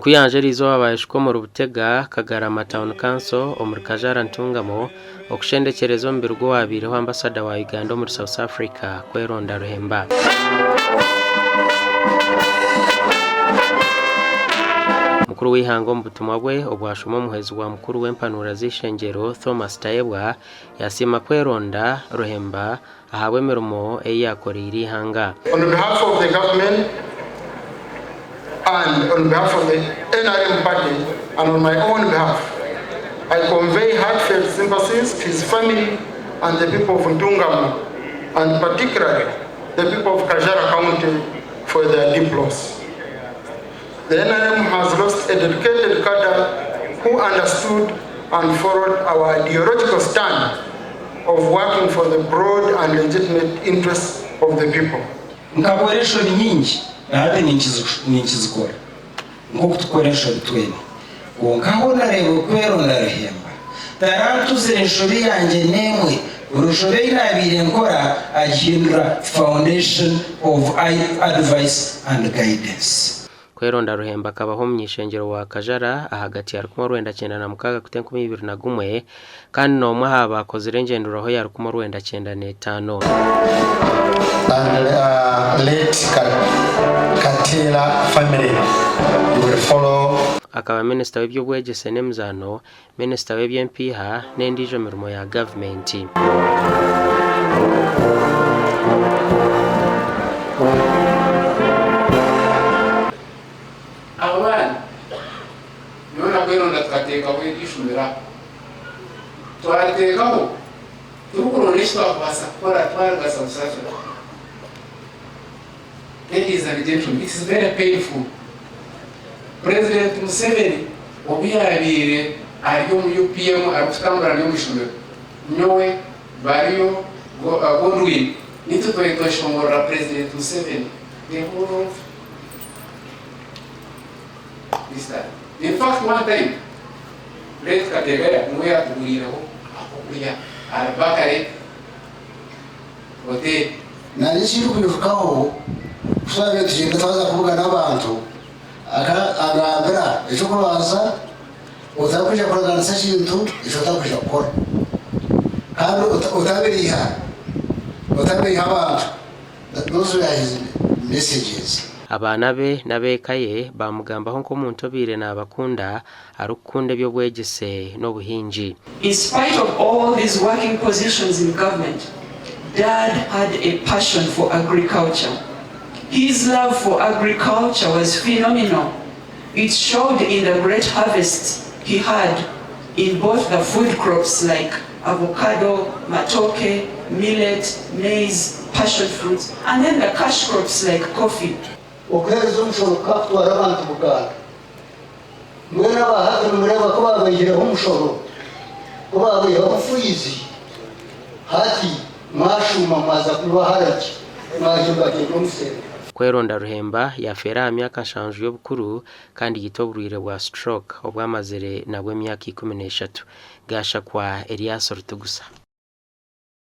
Enkuyanja eriizooba baayeshuka omuri Butega, Kagarama Town Council omuri Kajara Ntungamo okushendekyereza omubiri gw'owaabaireho ambasada wa Uganda omuri South Africa Kweronda Ruhemba. Mukuru w'eihanga omu butumwa bwe obwashoma omuhwezi wa mukuru w'empanuura z'eishengyero Thomas Tayebwa yasiima Kweronda Ruhemba ahabw'emirimo ei yaakoreire eihanga. On behalf of the government and on behalf of the NRM party and on my own behalf, I convey heartfelt sympathies to his family and the people of Ntungamo and particularly the people of Kajara County for their deep loss. The NRM has lost a dedicated cadre who understood and followed our ideological stand of working for the broad and legitimate interests of the people. Nkakora enshobi nyingi na hati ninkizikora nk'oku tukora enshobi twena. Kwonka Honourable Kweronda Ruhemba tarantuzire nshobi yangye n'emwe, buri nshobi ei naabaire nkora agihindura foundation of advice and guidance. Kweronda Ruhemba akabaho omuny'ishengyero wa Kajara ahagati ya 1996 kuta 2001 kandi n'omwe aha baakozire engyenderwaho ya 1995. And late Kateera family you will follow. Akaba minisita w'eby'obwegyese n'emizaano, minisita w'eby'empiiha n'endiijo mirimo ya gavumenti. Abo baana nyowe na Kweronda tukateekaho eri ishomero aha. Twariteekaho turikuronda eki twakubaasa kukora twaruga South Africa. Ladies and gentlemen, it is very painful. President Museveni obu yaabaire ari omu UPM arikutambura ari omu ishomero, nyowe, Bariyo, Godwin nitwe twabaire tweshongorera President Museveni the whole of this time. In fact one time late Kategaya niwe yaatuguriireho akokurya ahari Bakare Hotel. Nanye ekindikwijukaho ku twabaire tugyenda twaza kubugana abantu, akangambira eky'okubanza otarikwija kuraganisa ekintu eki otarikwija kukora kandi otabeiha otabeiha abantu those were his messages. Abaana be n'ab'eka ye baamugambaho nk'omuntu obaire naabakunda, arikukunda eby'obwegyese n'obuhingi. In spite of all these working positions in government, Dad had a passion for agriculture. His love for agriculture was phenomenal. It showed in the great harvests he had in both the food crops like avocado, matoke, millet, maize, passion fruit and then the cash crops like coffee. Okuheereza omushoro kukakutwara abantu Buganda. Mbwenu aba hati nimureeba ku baabaihireho omushoro, ku baabaihaho fiizi, hati mwashuuma mwaza kuba haragi, mwahimbagyenda omu sente. Kweronda Ruhemba yafeera aha myaka nshanju y'obukuru kandi yaitwa oburwaire bwa stroke obu amazire nabwo emyaka 13. Gashakwa Elias Rutugusa.